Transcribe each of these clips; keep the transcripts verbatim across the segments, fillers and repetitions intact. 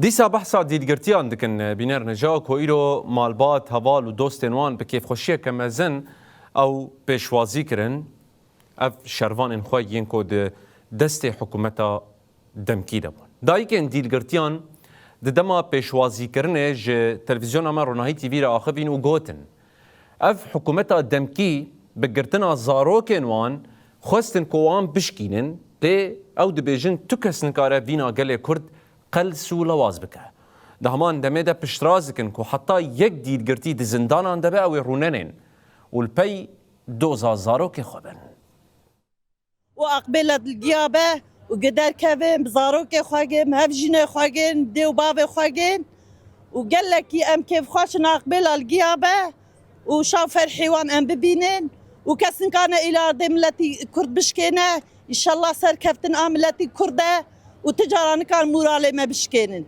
Dîsa behsa dîlgirtiyan dikin, bîner neca ku îro malbat, heval û dostên wan bi kêfxweşiyeke mezin ew pêşwazî kirin, ev şervanên xwe yên ku di destê hikûmeta demkî de bûn. Dayikên dîlgirtiyan di dema pêşwazîkirinê ji televîzyona me Ronahî T V re axivîn û gotin, ev hikûmeta demkî bi girtina zarokên wan xwestin ku wan bişkînin, lê ew dibêjin tu kes nikare vîna gelê Kurd qels û lewaz bike. Di heman demê de piştrast dikin ku heta yek dîlgirtî di zindanan de be ew ê rûnenên û li pey doza zarokê xwe bin. û aqbêla dilgiya be û gi derkevin bi zarokê xwe gin, bi hevjînê xwe gin, dê û bavê xwe gin û gelekî em kêfxweş in aqbêla li giya be û şav ferhê wan em bibînin û kes nikane îla ardê miletî Kurd bişkêne. Înşallah serkeftin a miletî Kurd e û ti cara nikan mûralê me bişkênin.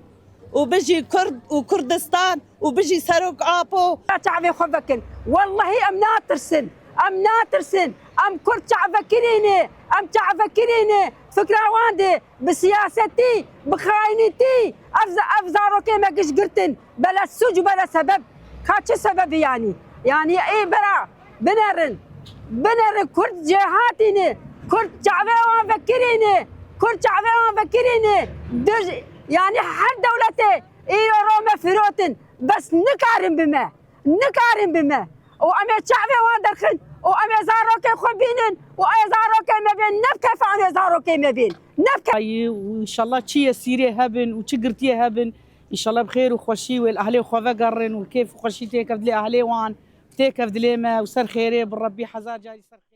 û bijî Kurd û Kurdistan û bijî Serok Apo. Çavê xwe vekin. Wellehî em natirsin. Em natirsin. Em Kurd çavekirî ne. Em çavekirî ne. Fikra wan de bi siyasetî, bi xayinîtî ev, ev zarokê me giş girtin. Bela sûc û bela sebeb. Ka çi sebebî yanî? Yanî ê bera binerin. Binerin Kurd cêhatî ne. Kurd çavê wan vekirî ne. Kurd çavê wan vekirî ne. Dij, yanî her dewletê îro ro me firotin. Bes nikarin bi me. Nikarin bi me. Û em ê çavê wan derxin. Û em ê zarokên xwe bînin. Û ê zarokên me bên. Ne bi kefa em ê zarokên me bên. Ne bi ke- Ayî û înşallah çi yesîrê hebin û çi girtiyê hebin. Înşallah bi xêr û xweşî wê li ehlê xwe vegerin û kêf û xweşî têkevdilê ehlê wan. Têkevdilê me û ser xêrê bi Rebbî hezar carî ser xêrê.